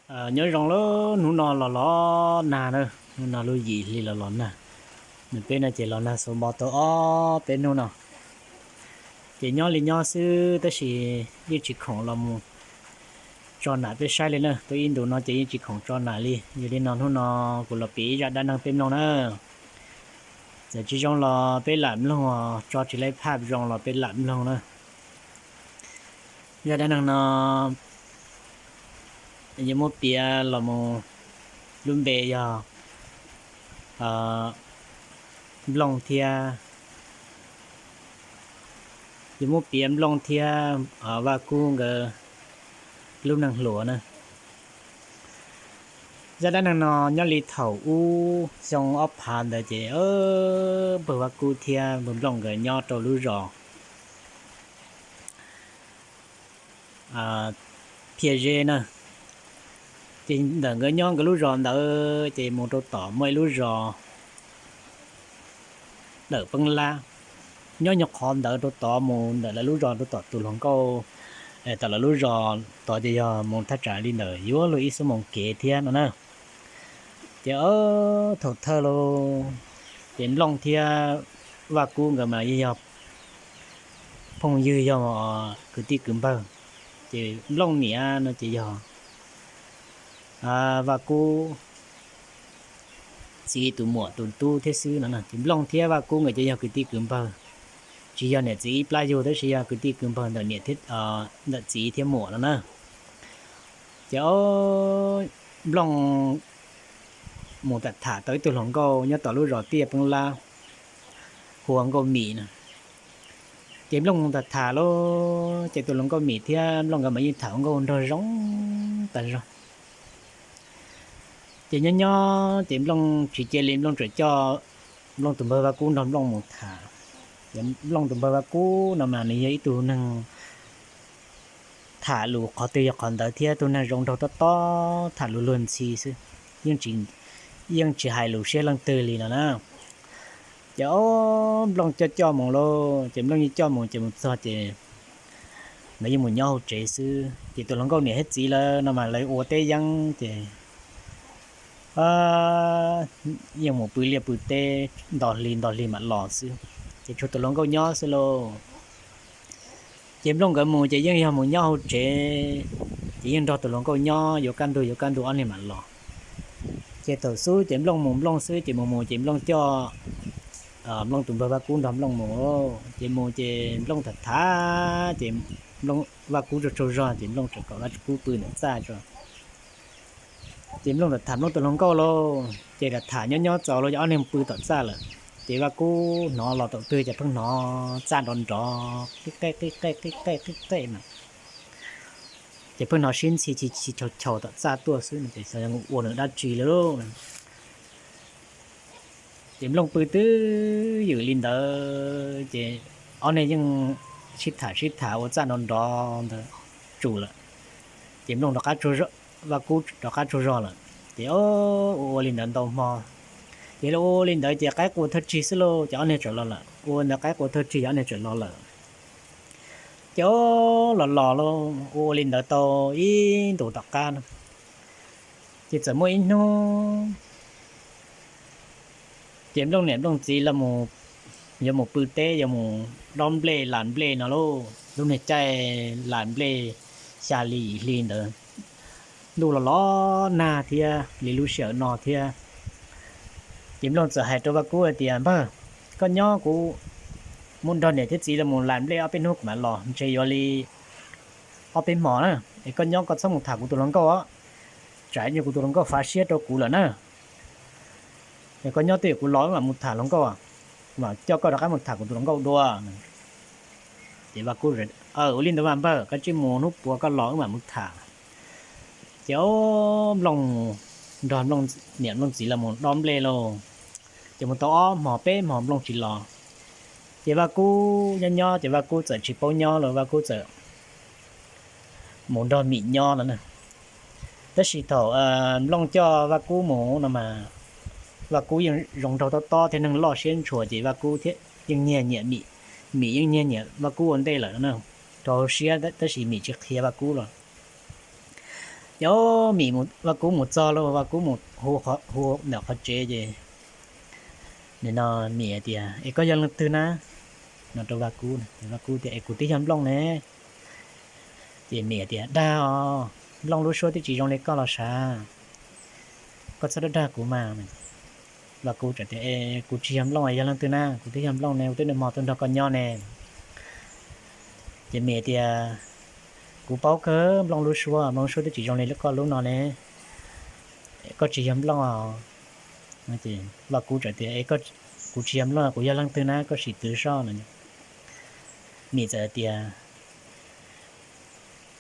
Nyob zoo lawm, hnub no los los nag na, hnub no lub yim hli los los nag. Nws peb no ces los nag xuv npo tau ob peb hnub no. Ces nyob li nyob xwb tab sis yeej tsis khoom los mus tso nam peb saib li na. Tuaj ib ntus no ces yeej tsis khoom tso nam li. Yog li no hnub no kuv los piav ib zaj dab neeg peb mloog na. Txawm tsis zoo los peb lam mloog, tso tsis laib phaj zoo los peb lam mloog na. Zaj dab neeg no yuav muab piav los mus, lub npe yog Nplooj thiab, yuav muab piav Nplooj thiab Vaj Kub nkawd lub neej hluas na. Zaj dab neeg no nyob li thaum ub xyoo ob phav ntawd ces npawg Vaj Kub thiab npawg Nplooj nkawd nyob rau lub zos Phiaj Zeb na. Ces ntawm nkawd nyob nkawd lub zos ntawd ces mus rau tom muaj ib lub zos Dawm Peeb Lab. Nyob nyuag qhov ntawd rau tod mus ntawm lawv lub zos rau tom tus hluas nkauj, tom lawv lub zos tod ces yog mus thaj tsam li ntawm yuav luag ib xuab moos kev thiab no na. Ces thaum thawj lauj, ces Nplooj thiab Vaj Kub nkawd mas yeej yog phooj ywg, yog kwv tij kwv npawg. Ces Nplooj niam no ces yog Vaj Kub txiv tus muam tus tub thiab xwb no. Ces Nplooj thiab Vaj Kub nkawd ces yog kwv tij kwv npawg, tsis yog niam txiv ib plab yug tab sis yog kwv tij kwv npawg ntawm niam, ntawm txiv thiab muam no na. Ces Nplooj mus tham tham tau ib tug hluas nkauj nyob tom lub zos Tiaj Peeb Lab, hu ua Nkauj Mim no. Ces Nplooj mus tham tham lauj, ces tus hluas nkauj Mim thiab Nplooj nkawd mas yeej tham ua nkauj nraug zoo tag zog. Ces nyob nyob ces Nplooj tsis cia li, Nplooj tseem coj Nplooj tus npawg Vaj Kub nrog Nplooj mus tham. Ces Nplooj tus npawg Vaj Kub no mas nws yog ib tug neeg tham lus qhov twg yog qhov ntawd thiab tus neeg zoo nraug tob tob, tham lus luag ntxhi xwb, yeej tsis hais lus siab leej twg li no na. Ces Nplooj coj coj mus lauj, ces Nplooj yeej coj mus ces mus txog ces nkawd yeej mus nyob hauv tsev xwb. Ces tus hluas nkauj niam thiab txiv lawv no mas lawv ua teb yeeb ces yeej mus pw liaj pw teb nto hli nto hli mam los xwb, ces tshuav tus hluas nkauj nyob xwb lauj. Ces Nplooj nkawd mus ces yeej yog mus nyob hauv tsev, ces yeej nrog tus hluas nkauj nyob yuav kaj ntug yuav kaj ntug ob niag mam los. Ces thaum xub ces Nplooj mus Nplooj xwb ces mus mus ces Nplooj coj Nplooj tus npawg Vaj Kub nrog Nplooj mus. Ces mus ces Nplooj tham tham ces Vaj Kub tsaug tsaug zog ces Nplooj tseem kom Vaj Kub pw ntawm txaj tso. Ces Nplooj tham tham Nplooj tus hluas nkauj lauj, ces tham tham nyob nyob txaus lauj ces ob niag pw tom txaj lawm. Ces Vaj Kub hnov los thaum twg ces pheej hnov txaj nrov nrov qib qej qib qej qib qej qib qej na. Ces pheej hnov sib ntxhi chis chis chaus chaus tom txaj tuaj xwb no ces xyov yog ua nws dab tsi li lauj. Ces Nplooj pw twj ywm li ntawd ces ob niag yeej sib tham sib tham ua txaj nrov nrov ntawd tsum lawm. Ces Nplooj rov qab tsaug, Vaj Kub rov qab tsaug zog lawm. Ces ua ua li ntawd ntau hmo, ces ua ua li ntawd ces qaib qua thawj tsig xwb lauj ces ob niag txawm los lawm. Ua ntawd qaib qua thawj tsig ces ob niag txawm los lawm. Ces los los lauj, ua ua li ntawd tau ib ntus tom qab no, ces txawm muaj ib hnub ces Nplooj niam Nplooj txiv yuav mus pw teb, yuav mus dob nplej las nplej no lauj. Lub niag caij las nplej xya hli yim hli ntawd, ntuj los los nag thiab li lub sij hawm no thiab. Ces Nplooj txawm hais rau Vaj Kub hais tias, Npawg, koj nyob, kuv mus nrog niam thiab txiv los mus las nplej ob peb hnub kuv mam los, ntshe yuav li ob peb hmos na. Es koj nyob koj txhob mus tham kuv tus hluas nkauj os, tsam ib ntsis kuv tus hluas nkauj fav siab rau kuv lawm na. Es koj nyob twj ywm kuv los wb mam mus tham hluas nkauj, kuv mam coj koj rov qab mus tham kuv tus hluas nkauj dua. Ces Vaj Kub, Ua li ntawd mas npawg, koj cia li mus, hnub puav koj los wb mam mus tham. Ces Nplooj nrog Nplooj niam Nplooj txiv los mus dob nplej lauj. Ces mus tau ob hmos peb hmos Nplooj tsis los. Ces Vaj Kub nyob nyob ces Vaj Kub txawm tsis paub nyob lawm, Vaj Kub txawm mus nrog Mim nyob no na. Tab sis thaum Nplooj coj Vaj Kub mus no mas Vaj Kub yeej zoo nraug tob tob thiab neeg loj siab ntshua ces Vaj Kub thiab yeej nyiag nyiam Mim, Mim yeej nyiag nyiam Vaj Kub ua ntej lawm no na. Rau siab tab sis Mim tsis qhia Vaj Kub los. Ces Mim, Vaj Kub mus txog lawm, Vaj Kub mus hu ntawm qhov tsev ces nim no Mim tias, Es koj yog leej twg na? No rau Vaj Kub, Vaj Kub tias, Es kuv twb yog Nplooj ne. Ces Mim tias, Dag os, Nplooj lub suab twb tsis zoo li koj los sav, koj txhob dag dag kuv mas. Vaj Kub txawm tias, Es kuv tsis yog Nplooj, yog leej twg na? Kuv twb yog Nplooj ne, kuv twb nag hmo tuaj nrog koj nyob ne. Ces Mim tias, Kuv paub kawg Nplooj lub suab, Nplooj lub suab twb tsis zoo li koj lub no ne, koj tsis yog Nplooj os. Vaj Kub txawm tias, Kuv tsis yog Nplooj, kuv yog leej twg na, koj sim twv soj no. Mim txawm tias,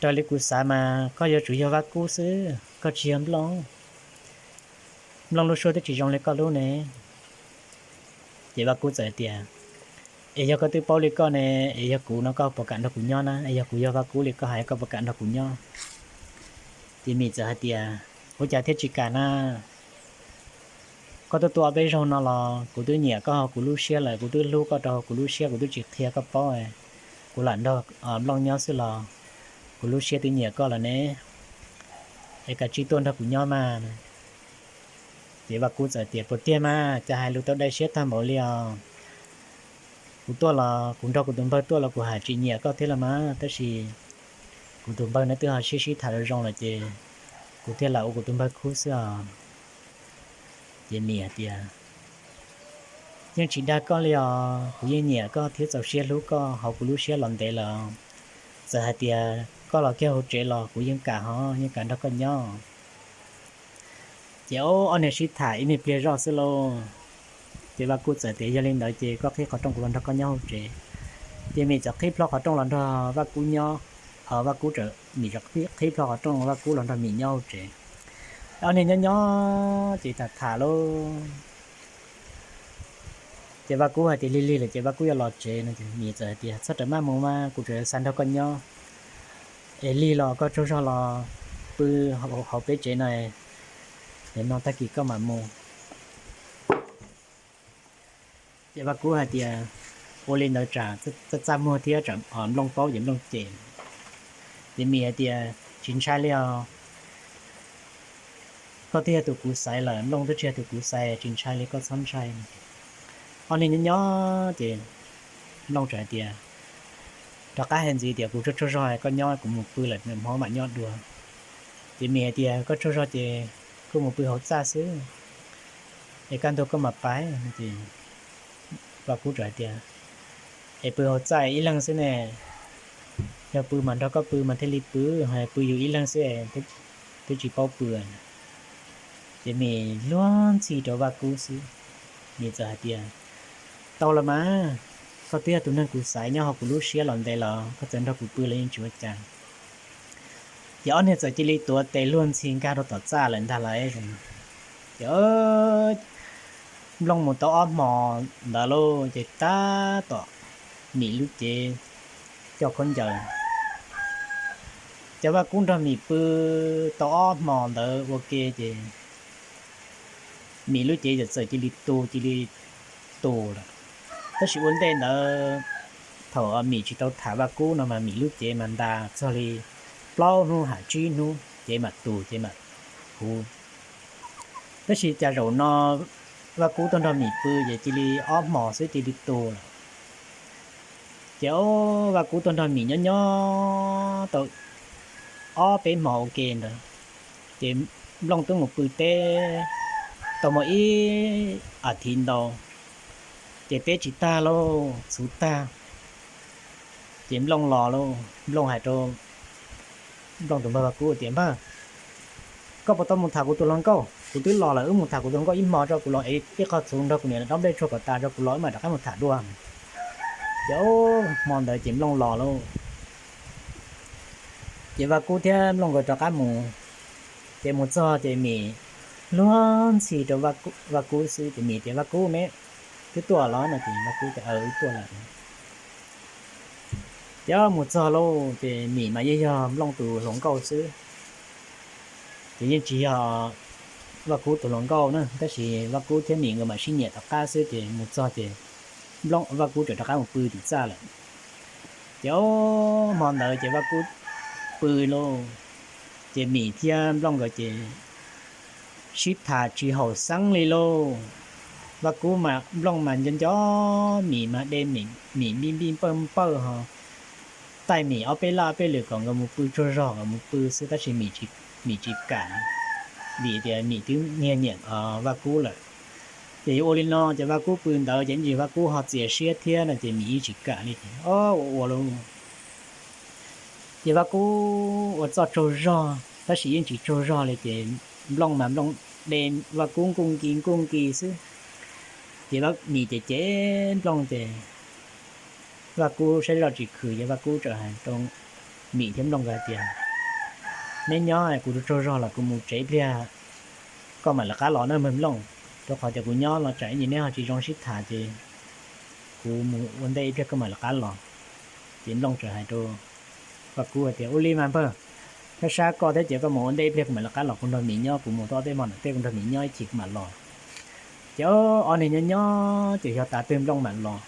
Raws li kuv xav mas koj yuav tsum yog Vaj Kub xwb, koj tsis yog Nplooj. Nplooj lub suab twb tsis zoo li koj lub ne. Ces Vaj Kub txawm tias, Es yog koj twb paub li koj ne, es yog kuv no koj puas kam nrog kuv nyob na? Es yog kuv yog Vaj Kub li koj hais koj puas kam nrog kuv nyob? Ces Mim txawm hais tias, Ua cas thiaj tsis kam na? Koj twb tuaj ob peb zaug no los kuv twb nyiam koj hauv kuv lub siab lawm, kuv twb hlub koj rau hauv kuv lub siab, kuv twb tsis qhia koj paub, kuv lam nrog Nplooj nyob xwb los kuv lub siab twb nyiam koj lawm ne. Es kav tsij tuaj nrog kuv nyob mas. Ces Vaj Kub txawm tias, Puas tiag mas, cas hais lus tau dai siab tag npaum li os? Kuv tuaj los kuv nrog kuv tus npawg tuaj los kuv hais tsis nyiam koj thiab los mas, tab sis kuv tus npawg nws twb ho sib sib tham zoo zoo lawm ces kuv thiaj lam ua kuv tus npawg khub xwb os. Ces Mim hais tias, Yeej tsis dag koj li os, kuv yeej nyiam koj thiab txaus siab hlub koj hauv kuv lub siab los ntev lawm. Txawm hais tias koj los kiag hauv tsev los kuv yeej kam hov, yeej kam nrog koj nyob. Ces ob niag sib tham ib me pliag zoj xwb lauj. Ces Vaj Kub txawm tias, Yog li ntawd ces koj qhib qhov rooj kuv los nrog koj nyob hauv tsev. Ces Mim txawm qhib plho qhov rooj los nrog Vaj Kub nyob, ho Vaj Kub txawm, Mim txawm qhib plho qhov rooj, Vaj Kub los nrog Mim nyob hauv tsev. Ob niag nyob nyob ces tham tham lauj. Ces Vaj Kub hais tias lig lig lawm ces Vaj Kub yuav los tsev no ces Mim txawm hais tias, Txhob rawm maj mus mas, kuv tseem xav nrog koj nyob. Es lig los koj tsaug zog los pw hauv peb tsev no, es no tag kis koj mam mus. Ces Vaj Kub hais tias, Ua li ntawd tsam txaj txaj muag thiab tsam Nplooj paub ces Nplooj cem. Ces Mim hais tias, Tsis ntshai li os, koj twb yog tus kuv xaiv lawm, Nplooj twb tsis yog tus kuv xaiv, tsis ntshai li, koj txhob ntshai. Ob niag nyob nyob ces Nplooj txawm hais tias, Rov qab hais ntxiv tias kuv tsaug tsaug zog, koj nyob, kuv mus pw lawm, nag hmo mam nyob dua. Ces Mim hais tias, Koj tsaug zog ces koj mus pw hauv txaj xwb, es kaj ntug koj mam pais. Ces Vaj Kub txawm hais tias, Es pw hauv txaj ib leeg xwb ne, yog pw mas nrog koj pw mas thiaj li pw, ho pw yus ib leeg xwb twb tsis paub pw. Ces Mim luag ntxhi rau Vaj Kub xwb, Mim txawm hais tias, Tau los mas, koj twb yog tus neeg kuv xaiv nyob hauv kuv lub siab los ntev los, koj txawm nrog kuv pw los yeej tsis ua cas. Ces ob niag txawm cia li tuav tes luag ntxhi nkag rau tom txaj lawm ntag lauj. Ces Nplooj mus tau ob hmos ntawd lauj, ces tab tom Mim lub cev coj khaub ncaws. Ces Vaj Kub nrog Mim pw tau ob hmos ntawd ua ke ces Mim lub cev txawm cia li tu, cia li tu lawm. Tab sis ua ntej ntawd, thaum Mim tsis tau tham Vaj Kub no mas Mim lub cev mas ntas txog li plaub hnub ham tsib hnub cev mam tus, cev mam huv. Tab sis cas zaum no Vaj Kub tuaj nrog Mim pw ces cia li ob hmos xwb cia li tu lawm. Ces Vaj Kub tuaj nrog Mim nyob nyob tau ob peb hmos ua ke ntawd, ces Nplooj twb mus pw teb tau muaj ib as thiv ntau, ces teb tsis tag lauj, txhuv tag. Ces Nplooj los lauj, Nplooj hais rau Nplooj tus npawg Vaj Kub tias, Npawg, koj puas tau mus tham kuv tus hluas nkauj? Kuv twb los lawm, wb mus tham kuv tus hluas nkauj ib hmo tso, kuv los ev ib qho txhuv nrog kuv niam dob nplej tsuag kom tas tso, kuv los wb mam rov qab mus tham dua. Ces hmo ntawd ces Nplooj los lauj, ces Vaj Kub thiab Nplooj nkawd rov qab mus. Ces mus txog ces Mim luag ntxhi rau Vaj Kub xwb, ces Mim tias, Vaj Kub ne, twb tuaj los no? Ces Vaj Kub tias, Wb tuaj lawm. Ces mus txog lauj, ces Mim mas yeej yog Nplooj tus hluas nkauj xwb, ces yeej tsis yog Vaj Kub tus hluas nkauj na, tab sis Vaj Kub thiab Mim nkawd mam sib nyiam tom qab xwb, ces mus txog ces Nplooj, Vaj Kub tseem rov qab mus pw tim txaj lawm. Ces hmo ntawd ces Vaj Kub pw lauj, Ces Mim thiab Nplooj nkawd ces sib tham tsis haum xeeb li lauj. Vaj Kub mas Nplooj mas nco nco Mim mas de Mim npij npij npawj npawj ho taij Mim ob peb laj ob peb lwm kom nkawd mus pw tsaug zog, nkawd mus pw xwb tab sis Mim tsis kam, vim tias Mim twb nyiag nyiam Vaj Kub lawm. Ces yuav ua li no ces Vaj Kub pw ntawd ces ntsis Vaj Kub ho txias siab thiab no ces Mim yeej tsis kam li ces ua ua lauj. Ces Vaj Kub ua txoj tsaug zog tab sis yeej tsis tsaug zog li ces Nplooj mas Nplooj de Vaj Kub nkuj nki nkuj nki xwb. Ces Mim ces cem Nplooj ces Vaj Kub saib zoj tsis khwm ces Vaj Kub txawm hais rau Mim thiab Nplooj nkawd hais tias, neb nyob kuv tsaug zog los kuv mus tsev ib pliag, koj mam lawv qab los nawb Nplooj, rau qhov tias kuv nyob los tsam ib ntsis neb ho tsis zoo sib tham ces kuv mus ua ntej ib pliag koj mam lawv qab los. Ces Nplooj txawm hais rau Vaj Kub hais tias, ua li mas npawg, sab sab koj thiab ces koj mus ua ntej ib pliag kuv mam lawv qab los, kuv nrog Mim nyob, kuv mus tau ob peb hmo ntawm tej kuv nrog Mim nyob ib chim kuv mam los. Ces ob niag nyob nyob ces yog tav twg Nplooj mam los.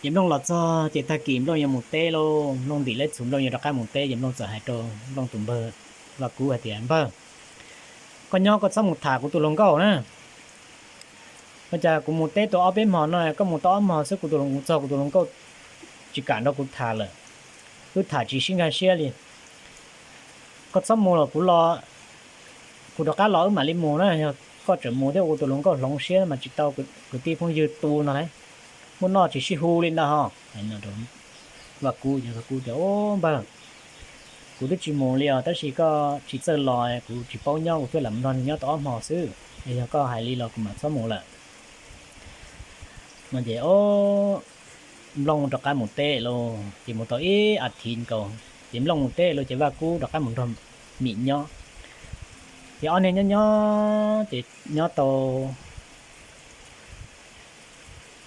Ces Nplooj los txog ces tag kis Nplooj yuav mus teb lauj, Nplooj ntim leb txhuv Nplooj yuav rov qab mus teb ces Nplooj txawm hais rau Nplooj tus npawg Vaj Kub hais tias, npawg, koj nyob koj txhob mus tham kuv tus hluas nkauj na. Ua cas kuv mus teb tau ob peb hmo no koj mus tau ob hmo xwb kuv tus hluas, kuv txog kuv tus hluas nkauj tsis kam nrog kuv tham lawm, wb tham tsis sib nkag siab li. Koj txhob mus los kuv los, kuv rov qab los wb mam li mus na, yog koj tseem mus thiab ua kuv tus hluas nkauj hloov siab mas tsis tau kwv tij phooj ywg tu no lauj, muaj noj tsis sib hu li ntag ho. Vaj Kub, Vaj Kub tias, npawg, kuv twb tsis mus li os tab sis koj tsis txawj los kuv tsis paub nyob kuv thiaj lam nrog nws nyob tau ob hmo xwb, yog koj hais li los kuv mam txhob mus lawm. No ces Nplooj rov qab mus teb lauj, ces mus tau ib as thiv nkaus ces Nplooj mus teb lauj ces Vaj Kub rov qab mus nrog Mim nyob. Ces ob niag nyob nyob ces nyob tau,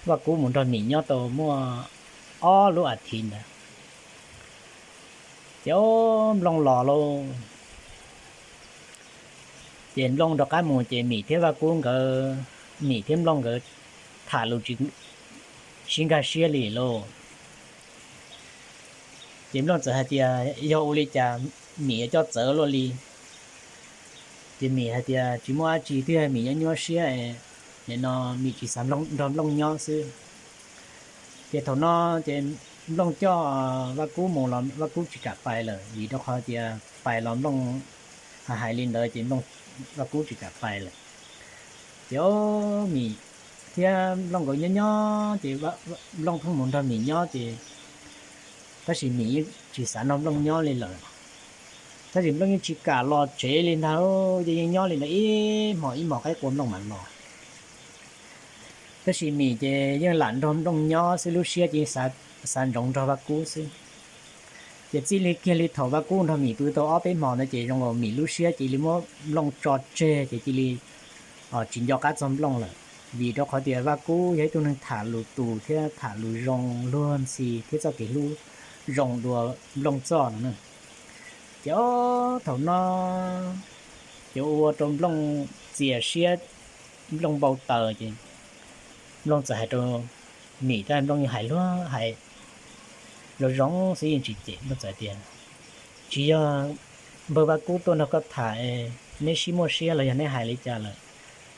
Vaj Kub mus nrog Mim nyob tau muaj ob lub as thiv ntawd ces Nplooj los lauj. Ces Nplooj rov qab mus ces Mim thiab Vaj Kub nkawd, Mim thiab Nplooj nkawd tham lus tsis sib nkag siab li lauj. Ces Nplooj txawm hais tias yog ua li cas Mim yuav coj txawv luaj li. Ces Mim hais tias tsis muaj dab tsi, twb yog Mim nyuaj nyuaj siab, nim no Mim tsis xav nrog Nplooj nyob xwb. Ces thaum no ces Nplooj coj Vaj Kub mus los Vaj Kub tsis kam pais lawm vim rau qhov tias pais los Nplooj hais hais li ntawd ces Vaj Kub tsis kam pais lawm. Ces Mim thiab Nplooj nkawd nyob nyob ces Nplooj pheej mus nrog Mim nyob ces tab sis Mim yeej tsis xav nrog Nplooj nyob li lawm. Tab sis Nplooj yeej tsis kam los tsev li ntag, yeej yeej nyob li ntawd ib hmos ib hmos qaib qua Nplooj mam los. Tab sis Mim ces yeej lam nrog Nplooj nyob xwb, lub siab ces xav ntsoov nrog Vaj Kub xwb. Ces txij li kiag li thaum Vaj Kub nrog Mim pw tau ob peb hmo ntawd ces zoo nkaus Mim lub siab cia li muab Nplooj tso tseg ces cia li tsis nco qab txog Nplooj lawm, vim rau qhov tias Vaj Kub yog ib tug neeg tham lus tus thiab tham lus zoo luag ntxhi thiab txoj kev hlub zoo dua Nplooj txoj no na. Ces thaum no ces ua rau Nplooj txias siab, Nplooj npau taws ces Nplooj txawm hais rau Mim, tab Nplooj yeej hais luag hais zoo zoo xwb yeej tsis cem, Nplooj txawm tias, tsis yog npawg Vaj Kub tuaj nrog koj tham, neb sib muaj siab los yog neb hais li cas lawm,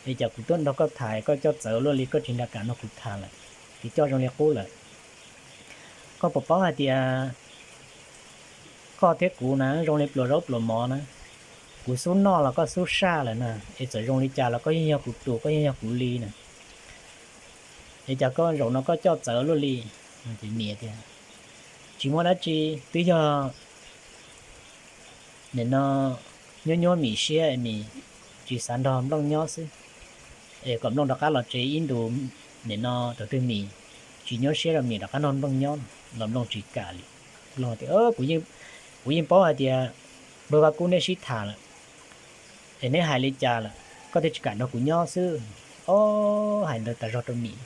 es cas kuv tuaj nrog koj tham koj coj txawv luaj li, koj tsis nra kam nrog kuv tham lawm, ces coj zoo li qub lawm. Koj puas paub hais tias koj thiab kuv na zoo li pluas zaub pluas mov na, kuv xub noj los koj xub saj lawm na, es txawm zoo li cas los koj yeej yog kuv tus, koj yeej yog kuv li na, es cas koj zaum no koj coj txawv luaj li? Ces Mim tias, tsis muaj dab tsi, twb yog nim no nyuab nyuab Mim siab es Mim tsis xav nrog Nplooj nyob xwb, es kom Nplooj rov qab los tsev ib ntus, nim no thaum twg Mim tsis nyuab siab rau Mim rov qab nrog Nplooj nyob los Nplooj tsis kam li. Nplooj tias, kuv yeej paub hais tias npawg Vaj Kub neb sib tham lawm, es neb hais li cas lawm koj thiaj tsis kam nrog kuv nyob xwb. Ob, hais ntawd tas zog rau Mim,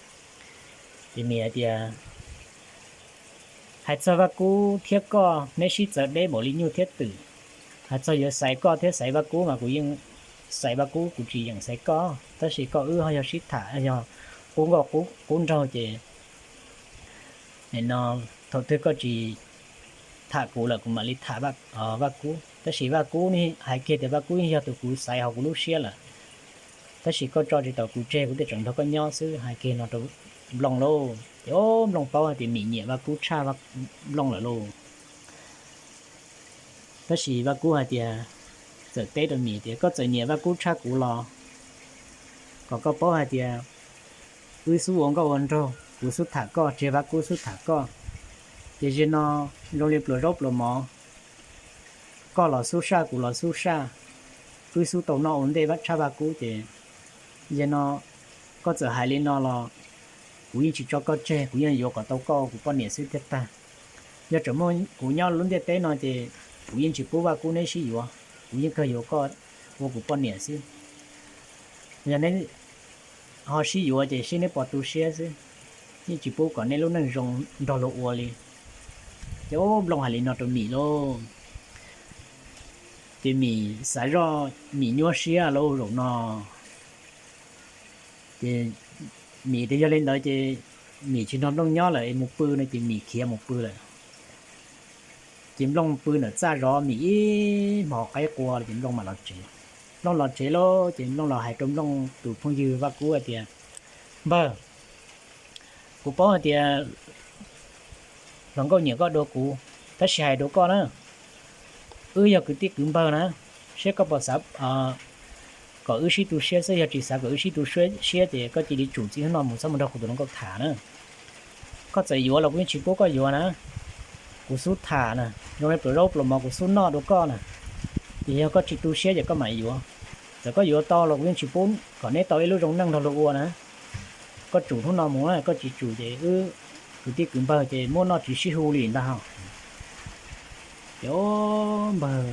ces Mim hais tias, hais txog Vaj Kub thiab koj neb sib txawv deb npaum li nyuj thiab twm, hais txog yuav xaiv koj thiab xaiv Vaj Kub mas kuv yeej xaiv Vaj Kub, kuv tsis yeem xaiv koj, tab sis koj wb ho yog sib tham yog qub nkauj qub nraug ces nim no thaum twg koj tsis tham kuv lawm kuv mam li tham Vaj Kub. Tab sis Vaj Kub hais kiag tias Vaj Kub yeej yog tus kuv xaiv hauv kuv lub siab lawm, tab sis koj tso tsis tau kuv tseg, kuv thiaj tseem nrog koj nyob xwb, hais kiag no rau Nplooj lauj. Ces o, Nplooj paub hais tias Mim nyiam Vaj Kub tshaj Nplooj lawm lauj. Tab sis Vaj Kub hais tias, txawm teb rau Mim tias koj txawm nyiam Vaj Kub tshaj kuv los, kom koj paub hais tias wb xub ua nkauj ua nraug, kuv xub tham koj, tsis yog Vaj Kub xub tham koj. Ces zaum no zoo li pluas zaub pluas mov, koj los xub saj kuv los xub saj, wb xub tau noj ua ntej tshaj Vaj Kub ces, zaum no koj txawm hais li no los kuv yeej tsis tso koj tseg, kuv yeej yuav kom tau koj ua kuv poj niam xwb thiaj tag. Yog tseem muaj kuv nyob lub ntiaj teb no ces kuv yeej tsis pub Vaj Kub neb sib yuav, kuv yeej kawg yuav koj ua kuv poj niam xwb. Yog neb ho sib yuav ces seb neb puas tu siab xwb, yeej tsis pub kom neb lub neej zoo nrog luag ua li. Ces Nplooj hais li no rau Mim lauj, ces Mim xav zoj, Mim nyuaj siab lauj zaum no. Ces Mim tias yog li ntawd ces Mim tsis nrog Nplooj nyob lawm, mus pw no ces Mim khiav mus pw lawm. Ces Nplooj pw ntawm txaj zov Mim ib hmos qaib qua ces Nplooj mam los tsev. Nplooj los tsev lauj ces Nplooj los hais rau Nplooj tus phooj ywg Vaj Kub hais tias, npawg, kuv paub hais tias hluas nkauj nyiam koj dua kuv, tab sis hais rau koj na, wb yog kwv tij kwv npawg na, seb koj puas xav kom wb sib tu siab xwb, yog tsis xav kom wb sib tu siab ces koj cia li tsum txij hnub no mus txhob mus nrog kuv tus hluas nkauj tham na. Koj txawm yuav los kuv yeej tsis pub koj yuav na. Kuv xub tham na, zoo li pluas zaub pluas mov kuv xub noj dua koj na. Ces yog koj tsis tu siab ces koj mam yuav. Txawm koj yuav tau los kuv yeej tsis pub kom neb tau ib lub zoo neej nrog luag ua na. Koj tsum hnub no mus na, koj tsis tsum ces wb kwv tij kwv npawg ces muab noj tsis sib hu li ntag. Ces npawg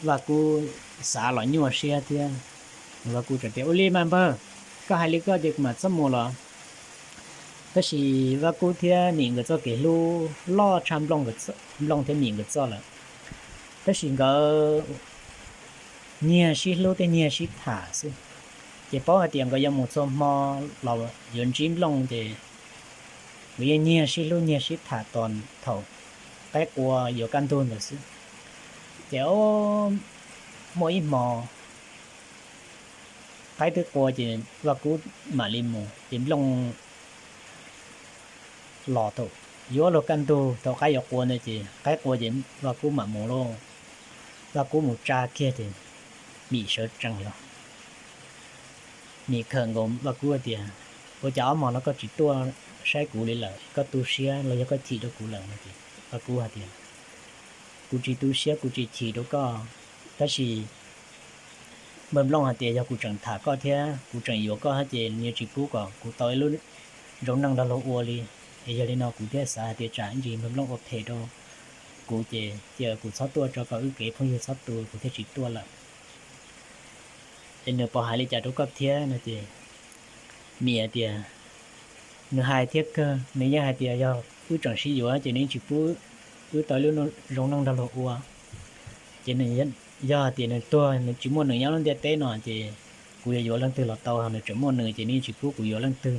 Vaj Kub xav los nyuaj siab thiab. Vaj Kub teb tias, ua li mas npawg, koj hais li koj ces kuv mam txhob mus los. Tab sis Vaj Kub thiab Mim nkawd txoj kev hlub loj tshaj Nplooj thiab Mim nkawd txoj lawm. Tab sis nkawd nyiag sib hlub thiab nyiag sib tham xwb. Ces paub hais tias nkawd yuav mus txhua hmo los yuav ntsib Nplooj ces nkawd yeej nyiag sib hlub nyiag sib tham tos thaum qaib qua yuav kaj ntug ntawd xwb. Ces muaj ib hmo qaib twb qua ces Vaj Kub mam li mus ces Nplooj los thaum yuav luag kaj ntug thaum qaib yuav qua ntawd ces qaib qua ces Vaj Kub mam mus lauj. Vaj Kub mus tsa kiag ces Mim sawv tsees los. Mim khawm nkaus Vaj Kub tias, ua cas ob hmos no koj tsis tuaj saib kuv li lawm, koj tu siab los yog koj chim rau kuv lawm no ces Vaj Kub hais tias, kuv tsis tu siab kuv tsis chim rau koj, tab sis npawg Nplooj hais tias yog kuv tseem tham koj thiab kuv tseem yuav koj thiab ces nws yuav tsis pub kom kuv tau ib lub zoo neej nrog luag ua li. Es yog li no kuv thiaj xav hais tias tsam ib ntsis npawg Nplooj ua phem rau kuv ces cia kuv txhob tuaj tso kom wb kev phooj ywg txhob tu, kuv thiaj tsis tuaj lawm. Es nws puas hais li cas rau koj thiab no ces Mim hais tias, nws hais thiab kawg, nws yeej hais tias yog wb tseem sib yuav ces nws yeej tsis pub wb tau ib lub zoo neej nrog luag ua. Ces nws, yog hais tias nws tuag nws tsis muaj nws nyob lub ntiaj teb no ces kuv yuav yuav leej twg los tau, nws tseem muaj nws ces nws yeej tsis pub kuv yuav leej twg.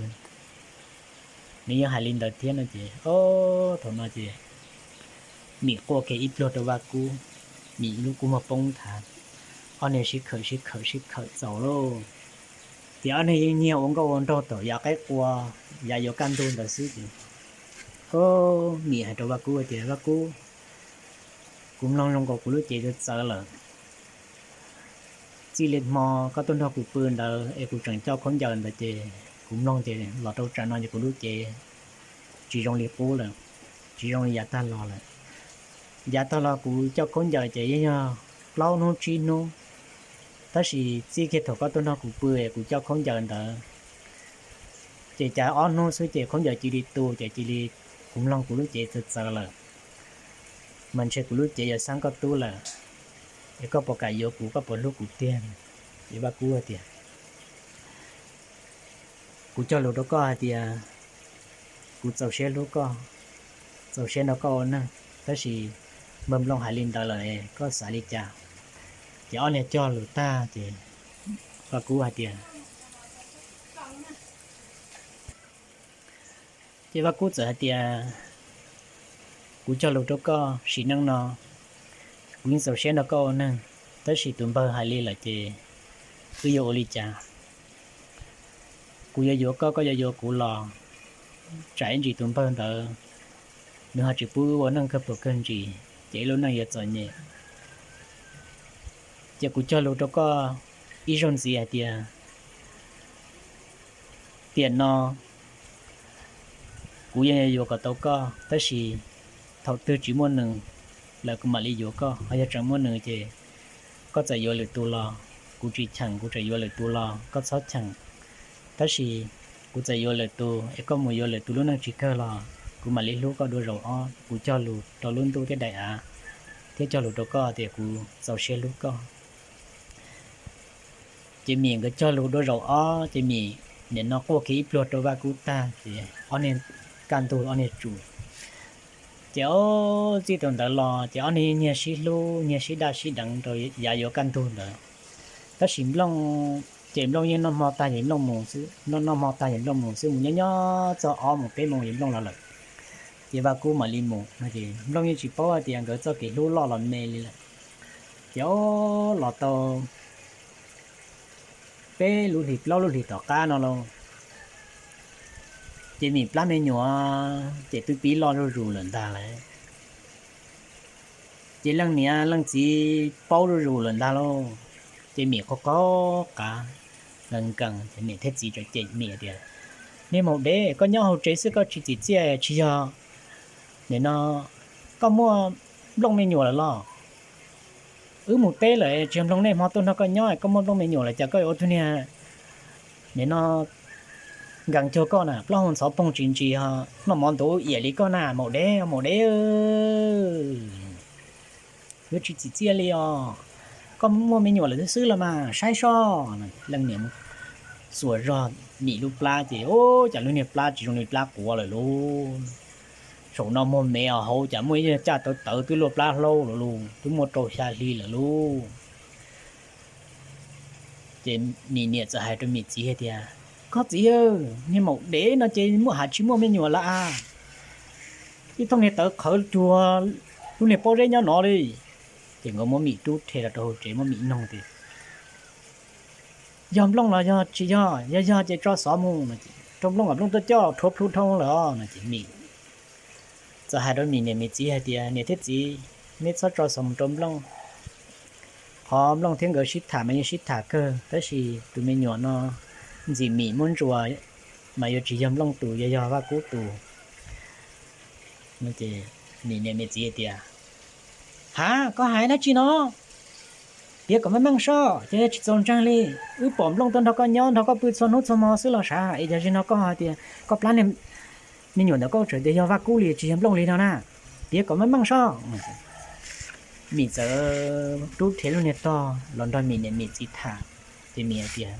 Nws yeej hais li ntawd thiab no ces, o, thaum no ces Mim quaj kiag ib pluag rau Vaj Kub, Mim lub kua muag poob nthav, ob niag sib khawm sib khawm sib khawm txaus lauj. Ces ob niag yeej nyiag ua nkauj ua nraug thaum yav qaib qua, yav yuav kaj ntug ntawd xwb ces, o, Mim hais rau Vaj Kub tias, Vaj Kub, kuv mloog zoo nkaus kuv lub cev txawv txawv lawm. Txij li hmo koj tuaj nrog kuv pw ntawd es kuv tseem coj khaub ncaws ntawd ces kuv mloog ces los rau tsam no ces kuv lub cev tsis zoo li qub lawm, tsis zoo li yav tag los lawm. Yav tag los kuv coj khaub ncaws ces yeej yog plaub hnub tsib hnub, tab sis txij kiag thaum koj tuaj nrog kuv pw es kuv coj khaub ncaws ntawd ces cas ob hnub xwb ces khaub ncaws cia li tu ces cia li, kuv mloog kuv lub cev txawv txawv lawm, mas ntshe kuv lub cev yuav xab koj tub lawm. Es koj puas kam yuav kuv, koj puas hlub kuv tiag? Ces Vaj Kub tias, kuv cog lus rau koj hais tias kuv txaus siab hlub koj, txaus siab nrog koj ua neeg, tab sis npawg Nplooj hais li ntawd lawm, koj xav li cas? Ces ob niag cog lus tag ces Vaj Kub hais tias, ces Vaj Kub txawm hais tias, Kuv cog lus rau koj, sim neej no kuv yeej txaus siab nrog koj ua neeg, tab sis tus npawg hais li lawm ces wb yuav ua li cas? Kuv yuav yuav koj, koj yuav yuav kuv los tsam ib ntsis tus npawg ntawd nws ho tsis pub wb ua neej kawg puas kawg ntsis, ces ib lub neej yuav txom nyem. Ces kuv cog lus rau koj ib zaug ntxiv hais tias tiam no kuv yeej yuav yuav kom tau koj, tab sis thaum twg tsis muaj nws lawm kuv mam li yuav koj. Ho yog tseem muaj nws ces koj txawm yuav lwm tus los kuv tsis cheem, kuv txawm yuav lwm tus los koj txhob cheem. Tab sis kuv txawm yuav lwm tus es koj mus yuav lwm tus lub neej tsis kawg los kuv mam li hlub koj dua zaum ob. Kuv cog lus rau lub ntuj thiab daim av, thiab cog lus rau koj tias kuv txaus siab hlub koj. Ces Mim nkawd cog lus dua zaum ob ces Mim nim no quaj kiag ib pluag rau Vaj Kub tag ces ob niag kaj ntug ob niag tsum. Ces ob txij thaum ntawd los ces ob niag nyiag sib hlub nyiag sib daj sib deev rau yav yuav kaj ntug ntawd. Tab sis Nplooj, ces Nplooj yeej noj hmo tag ces Nplooj mus xwb, noj hmo tag ces Nplooj mus xwb, mus nyob nyob txog ob mus peb moo ces Nplooj los lawm. Ces Vaj Kub mam li mus no ces Nplooj yeej tsis paub hais tias nkawd txoj kev hlub loj los me li lawm. Ces los tau peb lub hlis plaub lub hlis tom qab no lauj, ces Mim plab me nyuam ces twb pib loj zuj zus lawm ntag lauj. Ces leej niam leej txiv paub zuj zus lawm ntag lauj. Ces Mim qaug qaug qav nkees nkees ces niam thiab txiv txawm cem Mim tias, Niag maum dev, koj nyob hauv tsev xwb koj tsis txim txiaj tsis yog nim no koj muaj Nplooj me nyuam lawm los? Wb mus teb lawm tsis yog Nplooj nej hmo tuaj nrog koj nyob, koj muaj Nplooj me nyuam lawm cas koj ua tug niag nim no nkees cuag koj na, plaub hau ntxhov poog tsis ntsis, noj mov ntuv iam li koj na, maum dev, maum dev. Yuav tsis txim txiaj li os. Koj muaj me nyuam lawm xwb los mas saib soj. Leej niam xuas zog Mim lub plab ces, ub, cas lub niag plab tsis zoo li plab quav lawm lauj. Saum no muag me os, hauv cas muaj ib caj tawv tawv twb luaj plab hlaub lawm lauj, twb muaj rau xya hli lawm lauj. Ces Mim niam txawm hais rau Mim txiv hais tias, Koj txiv, niag maum dev no ces muaj has tsis muaj me nyuam lawm a, ib thooj niag tawv qhawv cuag lub niag pob zeb nyob no li. Ces nkawd muab Mim rub rhe los rau hauv tsev muab Mim noog tias, Yog Nplooj los yog tsis yog? Yog yog ces tso xov mus, rau Nplooj kom Nplooj tuaj coj rhuav plhu dhau lawm os. No ces Mim txawm hais rau Mim niam Mim txiv hais tias, Niam thiab txiv, neb txhob tso xov mus rau Nplooj. Qhov Nplooj thiab nkawd sib tham mas yeej sib tham kawg, tab sis tus me nyuam no ntxim Mim muab ntsuas mas yuav tsis yog Nplooj tus, yuav yog Vaj Kub tus. Mim niam Mim txiv tias, Ha, koj hais dab tsi no? Piav kom meej meej soj, ces yog tsis txaus ntseeg li. Wb pom Nplooj tuaj nrog koj nyob nrog koj pw txhua hnub txhua hmo xwb los sav, es yog zim no koj hais tias koj plab me nyuam ntawd koj tseem tias yog Vaj Kub li tsis yog Nplooj li no na. Piav kom meej meej soj. Mim txawm rub rhe lub niag tog los nrog Mim niam Mim txiv tham, ces Mim hais tias,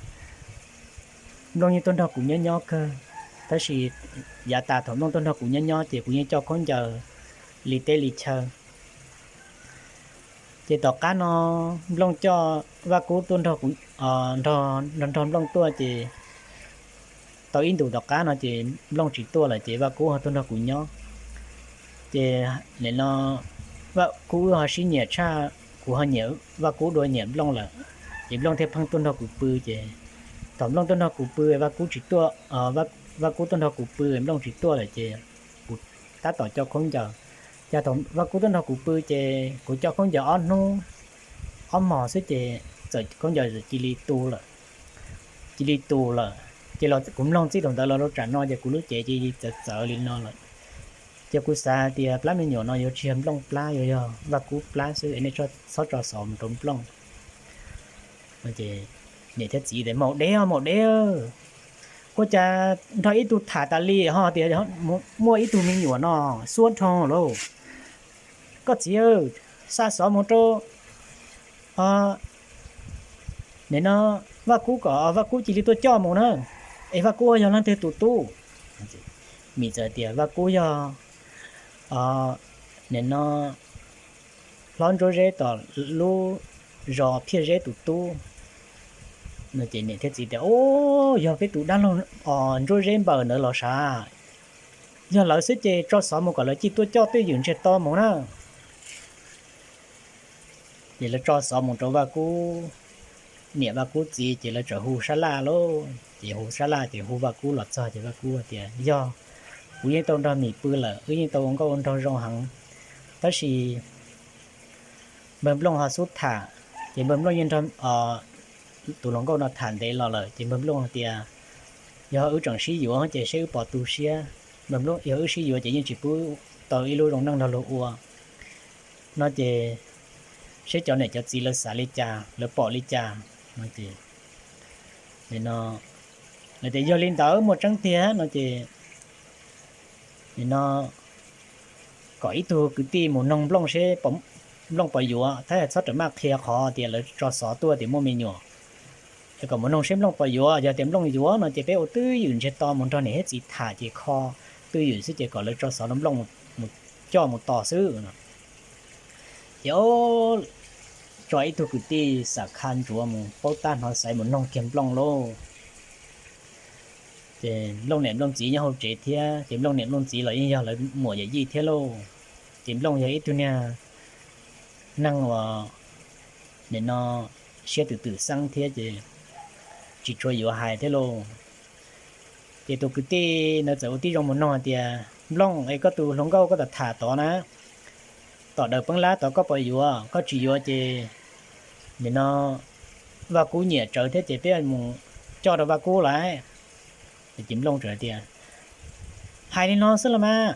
Nplooj yeej tuaj nrog kuv nyob nyob kawg, tab sis yav tas thaum Nplooj tuaj nrog kuv nyob nyob ces kuv yeej coj khaub ncaws li teb li chaw. Ces tom qab no Nplooj coj Vaj Kub tuaj nrog kuv, nrog nrog Nplooj tuaj ces tau ib ntus tom qab no ces Nplooj tsis tuaj lawm ces Vaj Kub ho tuaj nrog kuv nyob. Ces nim no Vaj Kub wb ho sib nyiam tshaj, kuv ho nyiam Vaj Kub dua nyiam Nplooj lawm, ces Nplooj thiaj pheej tuaj nrog kuv pw. Ces thaum Nplooj tuaj nrog kuv pw Vaj Kub tsis tuaj, Vaj Kub tuaj nrog kuv pw Nplooj tsis tuaj lawm ces kuv tab tom coj khaub ncaws. Ces thaum Vaj Kub tuaj nrog kuv pw ces kuv coj khaub ncaws ob hnub ob hmos xwb ces txawm khaub ncaws cia li tu lawm. Cia li tu lawm ces los kuv mloog txij thaum ntawd los rau tsam no ces kuv lub cev cia li txawv txawv li no lawm. Ces kuv xav tias plab me nyuam no yuav tsis yog Nplooj plab, yuav yog Vaj Kub plab xwb es nej txhob tso xov mus rau Nplooj. Ces niam thiab txiv tias, Maum dev, maum dev, ua cas nrog ib tug tham tas li ho tias muaj ib tug me nyuam no xuab dhau lauj. Koj txiv, xa xov mus rau nim no Vaj Kub kom Vaj Kub cia li tuaj coj mus na, es Vaj Kub yog leej twg tus tub? Mim txawm tias Vaj Kub yog nim no hlob Ntsuab Zeb tom lub zos Phiaj Zeb tus tub. No ces niam thiab txiv tias, Ub, yog peb tus dab laug Ntsuab Zeb npawg ntawd los sav? yog lawv xwb ces tso xov mus kom lawv cia li tuaj coj twj ywm ntsiag to mus na. Ces lawv tso xov mus rau Vaj Kub niam Vaj Kub txiv, ces lawv txawm hu sab laj lauj. Ces hu sab laj ces hu Vaj Kub los txog ces Vaj Kub tias, Yog, kuv yeej tau nrog Mim pw lawm, wb yeej tau ua nkauj ua nraug zoo heev, tab sis npawg Nplooj ho xub tham. Ces npawg Nplooj yeej nrog tus hluas nkauj no tham ntev los lawm, ces npawg Nplooj hais tias, Yog wb tseem sib yuav ces seb wb puas tu siab. Npawg Nplooj, Yog wb sib yuav ces yeej tsis pub tau ib lub zoo neej nrog luag ua no ces seb cov niam cov txiv lawv xav li cas, lawv pom li cas no ces no lawv tias, Yog li ntawd muaj tseeb tiag no ces nim no kom ib tug kwv tij mus noog Nplooj seb Nplooj puas yuav, thiab txhob rawm maj qhia qhov tias lawv tso xov tuaj tias muaj me nyuam. Es kom mus noog seb Nplooj puas yuav, yog tias Nplooj yuav no ces peb ua twj ywm ntsiag to mus nrog niam thiab txiv tham ces kho twj ywm xwb ces kom lawv tso xov rau Nplooj mus coj mus tos xwb no. Ces tso ib tug kwv tij xam kha ntsuav mus paub tab hnov xaiv mus noog kiag Nplooj lauj. Ces Nplooj niam Nplooj txiv nyob hauv tsev thiab, ces Nplooj niam Nplooj txiv los yeej yog lawv muam yawm yij thiab lauj. Ces Nplooj yog ib tug niag neeg uas nim no siab twm twm xeeb thiab ces tsis tshua yuav hais thiab lauj. Ces tus kwv tij ntawd txawm ua tib zoo mus noog hais tias, Nplooj, es koj tus hluas nkauj koj tham tham tod na, tom daws peeb lab tod koj puas yuav? Koj tsis yuav ces nim no Vaj Kub nyiam tsawv thiab ces peb mus coj rau Vaj Kub lawm. Ces Nplooj txawm tias, Hais li no xwb los mas,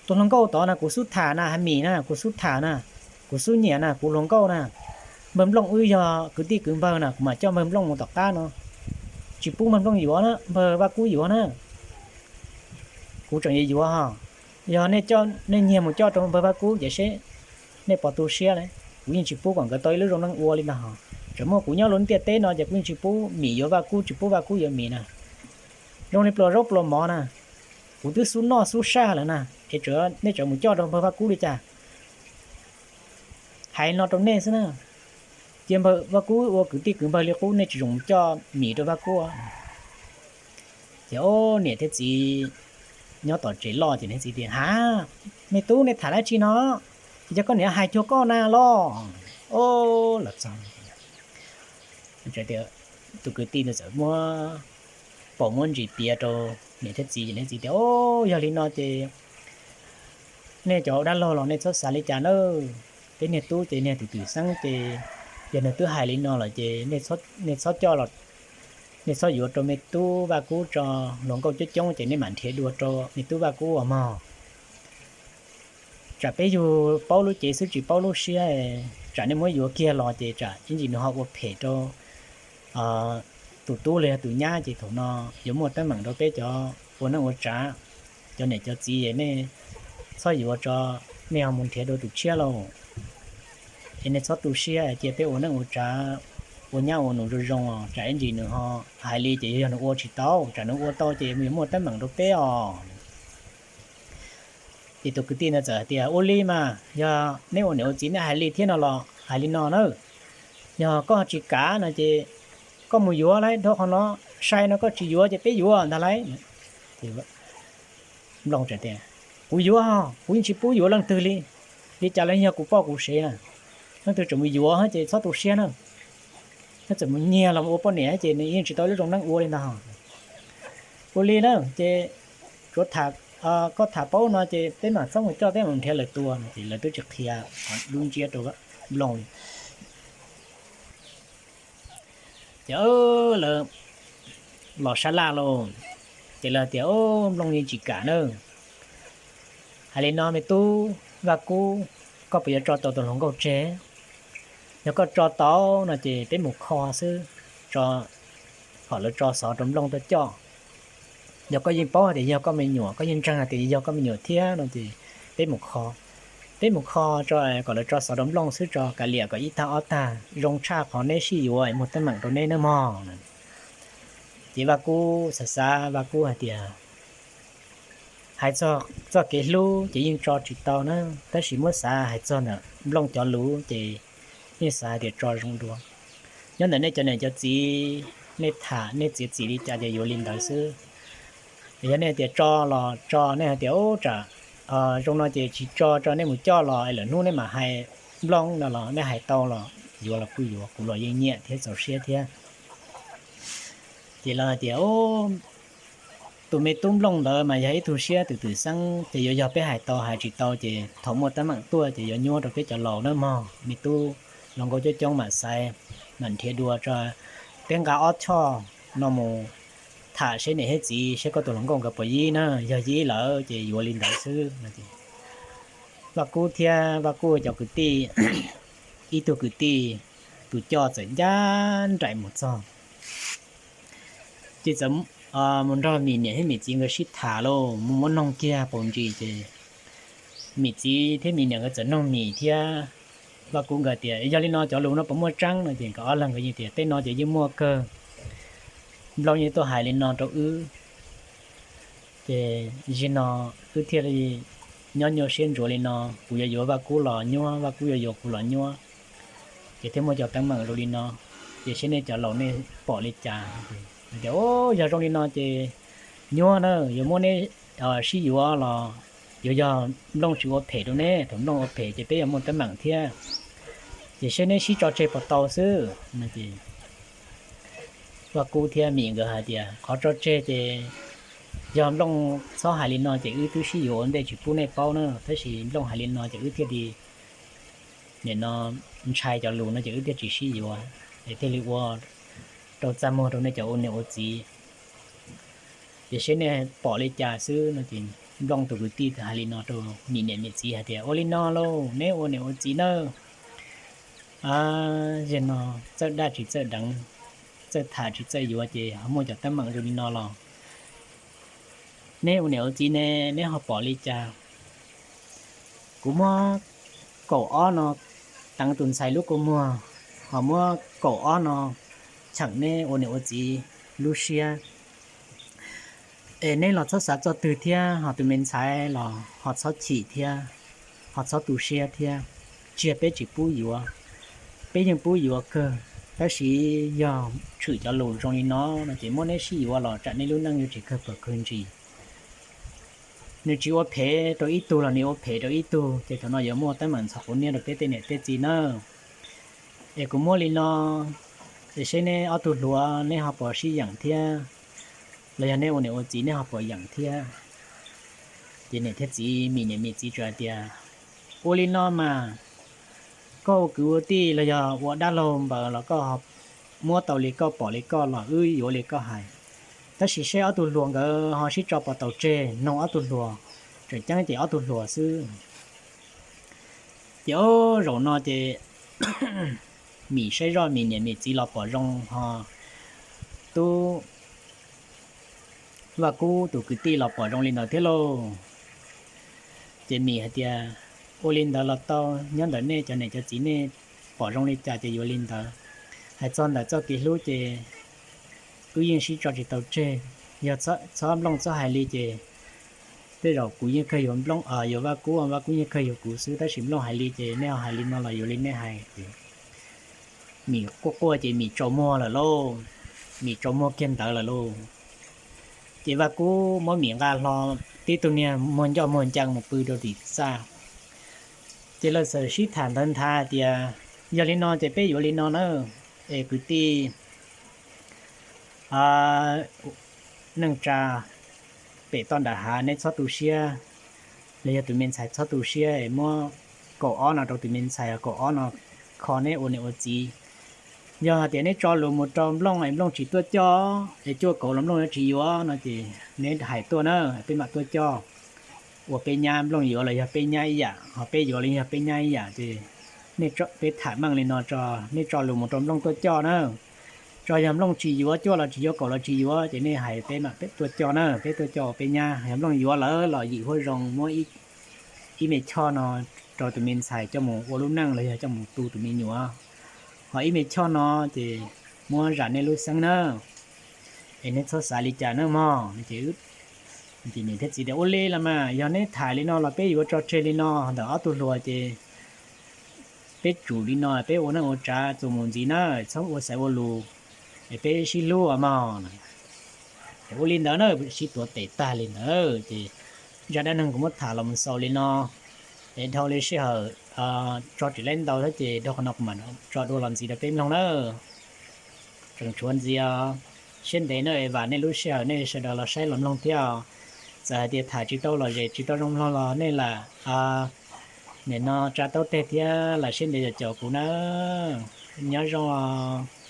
tus hluas nkauj tod na kuv xub tham na, Mim na kuv xub tham na, kuv xub nyiam na, kuv hluas nkauj na. Npawg Nplooj wb yog kwv tij kwv npawg na, kuv mam coj npawg Nplooj mus tom qab no, tsis pub npawg Nplooj yuav na, npawg Vaj Kub yuav na. Kuv tseem yuav yuav ho, yog nej nyiag mus coj rau npawg Vaj Kub ces seb nej puas tu siab lauj. Kuv yeej tsis pub kom nkawd tau ib lub zoo neej ua li ntag ho. Tseem muaj kuv nyob lub ntiaj teb no ces kuv yeej tsis pub Mim yuav Vaj Kub, tsis pub Vaj Kub yuav Mim na. Zoo li pluas zaub pluas mov na, kuv twb xub noj xub saj lawm na, es nej tseem mus coj rau npawg Vaj Kub li cas? Hais li no rau nej xwb na, cia npawg Vaj Kub ua kwv tij kwv npawg li qub, nej tsis txhob mus coj Mim rau Vaj Kub. Ces niam thiab txiv nyob tom tsev loj ces niam txiv tias, Ha, me tub, nej tham dab tsi no? Ces yog koj niam hais cuag koj na los? Os, los txog tias tus kwv tij ntawd txawm muab paum muab ntsis piav rau niam thiab txiv, ces niam txiv tias, Os, yog li no ces nej cov dab laug los nej txhob xav li cas nawb. Peb niag tub ces niag twm twm xeeb ces yog nws twb hais li no lawm ces nej txhob coj los, nej txhob yuav rau me tub Vaj Kub tso. Hluas nkauj coob coob ces nej mam nrhiav dua rau me tub Vaj Kub os mog. Tsam peb yug paub lub cev xwb tsis paub lub siab, tsam nej muab yuav kiag los ces tsam ib ntsis nws ho ua phem rau tus tub los yog tus nyab ces thaum no yuav muaj teeb meem rau peb cov ua neej ua tsav. Cov niam cov txiv es nej txhob yuav tso, nej ho mus nrhiav dua tus tshiab lauj. Es nej txhob tu siab, cia peb ua neej ua tsav, ua nyab ua nus zoo zoo os, tsam ib ntsis nws ho hais li ces yog nws ua tsis tau, tsam nws ua tau ces yuav muaj teeb meem rau peb os. Ces tus kwv tij ntawd txawm hais tias, Ua li mas yog neb ua niam ua txiv nej hais li thiab no los hais li no na, yog koj tsis kam no ces koj mus yuav lauj, rau qhov no sai no koj tsis yuav ces peb yuav ntag lauj. Nplooj tias, Kuv yuav, kuv yeej tsis pub yuav leej twg li, li cas los yog kuv poj kuv sev na. Leej twg tseem mus yuav ces txhob tu siab na, nws txawm mus nyiag los ua poj niam ces nws yeej tsis tau lub zoo neej ua li ntag. Ua li na ces tsuav tham, koj tham paub no ces peb mam txhob mus coj, peb mus nrhiav lawv tua no ces lawv twb tsis qhia lub ntsiab rau Nplooj li. Ces lawv los sab laj lauj, ces lawv tias, Nplooj yeej tsis kam na. Hais li no me tub Vaj Kub, koj puas yuav tso tau tus hluas nkauj tseg? Yog koj tso tau no ces peb mus kho xwb, tso, kom lawv tso xov rau Nplooj tuaj coj. Yog koj yeej paub hais tias yog koj me nyuam, koj yeej ntseeg hais tias yog koj me nyuam thiab no ces peb mus kho, peb mus kho tso, kom lawv tso xov rau Nplooj xwb tso, kav liam kom ib tag ob tag zoo tshaj qhov neb sib yuav muaj teeb meem rau neb nawb mog. Ces Vaj Kub xav xav, Vaj Kub hais tias, Hais txog txoj kev hlub ces yeej tso tsis tau na, tab sis muab xav hais txog ntawm Nplooj cov lus ces yeej xav hais tias tso zoo dua. Nyob ntawm nej cov niam cov txiv, nej tham nej txiav txim li cas ces yuav li ntawd xwb. Yog nej tias tso los tso, nej hais tias ub tsam zoo no ces tsis tso, tso nej mus coj los es lwm hnub nej mam hais nplooj no los nej hais tau los yuav los kuj yuav, kuv los yeej nyiam thiab txaus siab thiab. Ces lawv hais tias tus me tub nplooj ntawd mas yog ib tug siab twm twm xeeb, ces yuav yog peb hais tau, hais tsis tau ces thaum muaj teeb meem tuaj ces yuav nyuaj rau peb cov laus nawb mog. Me tub hluas nkauj coob coob mam xaiv, mam nrhiav dua tso, peb nqa ob choj no mus tham seb niam thiab txiv, seb koj tus hluas nkauj nkawd puas yib na, yog yib lawm ces yuav li ntawd xwb. Vaj Kub thiab Vaj Kub cov kwv tij, ib tug kwv tij tus coj txawm ncaj nraim mus txog, ces txawm mus nrog Mim niam thiab Mim txiv nkawd sib tham lauj, muab muab noog kiag paus ntsis ces Mim txiv thiab Mim niam nkawd txawm noog Mim thiab Vaj Kub nkawd tias yog li no cov lus no puas muaj tseeb no ces nkawd ob leeg nkawd yeej tias tej no ces yeej muaj kawg, nplooj yeej tuaj hais li no rau wb, ces zaum no wb thiaj li nyob nyuaj siab ntsuav li no, kuv yuav yuav Vaj Kub los nyuaj, Vaj Kub yuav yuav kuv los nyuaj, ces thiaj muaj cov teeb meem zoo li no. Ces seb nej cov laus nej pom li cas? Tias yog zoo li no ces nyuaj na, yuav muab neb sib yuav los yuav yog nplooj tsis ua phem rau neb, thaum nplooj ua phem ces peb yuav muaj teeb meem thiab, ces seb neb sib tso tseg puas tau xwb. Vaj Kub thiab Mim nkawd hais tias qhov tso tseg ces yog nplooj txhob hais li no ces wb twb sib yuav ua ntej tsis pub nej paub na, tab sis nplooj hais li no ces wb thiaj li, nim no ntshai cov lus no ces wb thiaj tsis sib yuav, es thiaj li ua rau txaj muag rau nej cov ua niam ua txiv. Ces seb nej pom li cas xwb no ces nplooj tus kwv tij hais li no rau Mim niam Mim txiv hais tias ua li no lauj, neb ua niam ua txiv nawb, zaum no txawj daj tsis txawj deev, txawj tham tsis txawj yuav ces ho muaj cov teeb meem zoo li no los neb ua niam ua txiv ne, neb ho pom li cas? Kuv muab kaum ob no teev tus ntxhais lub kua muag, ho muab kaum ob no cheem neb ua niam ua txiv lub siab. Es neb los txhob xav txog twg thiab, ho tus me ntxhais los ho txhob chim thiab, ho txhob tu siab thiab. Tsis yog peb tsis pub yuav, peb yeej pub yuav kawg, tab sis yog tshwm cov lus zoo li no no ces muab neb sib yuav los tsam neb lub neej yuav tsis kawg pawg kawg ntsis. Nws tsis ua phem rau ib tug los nws ua phem rau ib tug, ces thaum no yuav muaj teeb meem ntxhov quav niab rau peb tej niam tej txiv nawb. Es kuv muab li no, es seb neb ob tug hluas neb ho puas sib yeem thiab, los yog neb ua niam ua txiv neb ho puas yeem thiab. Ces niam thiab txiv, Mim niam Mim txiv tsuas hais tias ua li no mas, koj ua kwv ua tij los yog ua dab laug npaws los koj muab tau li koj pom li koj los wb yuav li koj hais. Tab sis seb ob tug hluas nkawd ho sib tso puas tau tseg, noog ob tug hluas, tseem ceeb ces ob tug hluas xwb. Ces zaum no ces Mim saib zoj Mim niam Mim txiv los pom zoo ho tub Vaj Kub tus kwv tij los pom zoo li ntawd thiab lauj. Ces Mim hais tias ua li ntawd los tau, nyob ntawm nej cov niam cov txiv nej pom zoo li cas ces yuav li ntawd. Hais txog ntawm txoj kev hlub ces wb yeej sib tso tsis tau tseg. Yog txhob nplooj txhob hais li ces tej zaum kuv yeej kawg yuav nplooj, yuav Vaj Kub, Vaj Kub yeej kawg yuav kuv xwb, tab sis nplooj hais li ces nej ho hais li no los yuav li nej hais. Mim quaj quaj ces Mim tsaus muag lawm lauj, Mim tsaus muag kiag ntawd lawm lauj. Ces Vaj Kub muab Mim nqa hlo, tib tug niag muag ncoj muag ncees mus pw rau tim txaj. Ces lawv txawm sib tham ntawd nthav tias yog li no ces peb yuav li no na, es kwv tij neej tsa pem toj nram hav neb txhob tu siab, los yog tus me ntxhais txhob tu siab es muab kaum ob no rau tus me ntxhais, kaum ob no kho neb ua niam ua txiv. Yog hais tias neb tso lus mus rau nplooj es nplooj tsis tuaj coj, es cuaj kaum los nplooj yuav tsis yuav no ces neb hais tuaj na, peb mam tuaj coj. Ua peb nyab, nplooj yuav los yog peb nyab ib yam, ho peb yuav los yog peb nyab ib yam ces nej, peb tham meej li no tso, nej tso lus mus rau nplooj tuaj coj na. Tso yog nplooj tsis yuav, cuaj los tsis yuav, kaum los tsis yuav ces nej hais peb mam tuaj coj na, peb tuaj coj ua peb nyab. Yog nplooj yuav lawm los yim huab zoo muab ib me choj no rau tus me ntxhais coj mus ua lub neej los yog coj mus tu tus me nyuam, ho ib me choj no ces muab zam nej lub xeeb na. Es neb txhob xav li cas na mog. Ces niam thiab txiv tias ua li los mas, yog neb tham li no los peb yuav tso tseg li no ntawm ob tug hluas ces peb tsum li no, peb ua neej ua tsav txuas mus ntxiv na, txhob ua xaiv ua lus, es peb sib hlub mog. Ces ua li ntawd na, sib tuav tes tag li ntawd ces zaj dab neeg kuv muab tham los mus xaus li no. Es dhau li sij hawm tso tseg lawm ntau thiab ces dhau qhov no kuv mam tso dua los ntxiv rau peb mloog nawb. Tseem tshuav ntxiv os. Siab ntev na, vam nej lub sij hawm nej sawv daws los saib los mloog thiab. Txawm hais tias tham tsis tau lom zem tsis tau zoo mloog los nej lam nim no tsa taub teg thiab lam siab ntev caum kuv nawb. Nyob zoo os.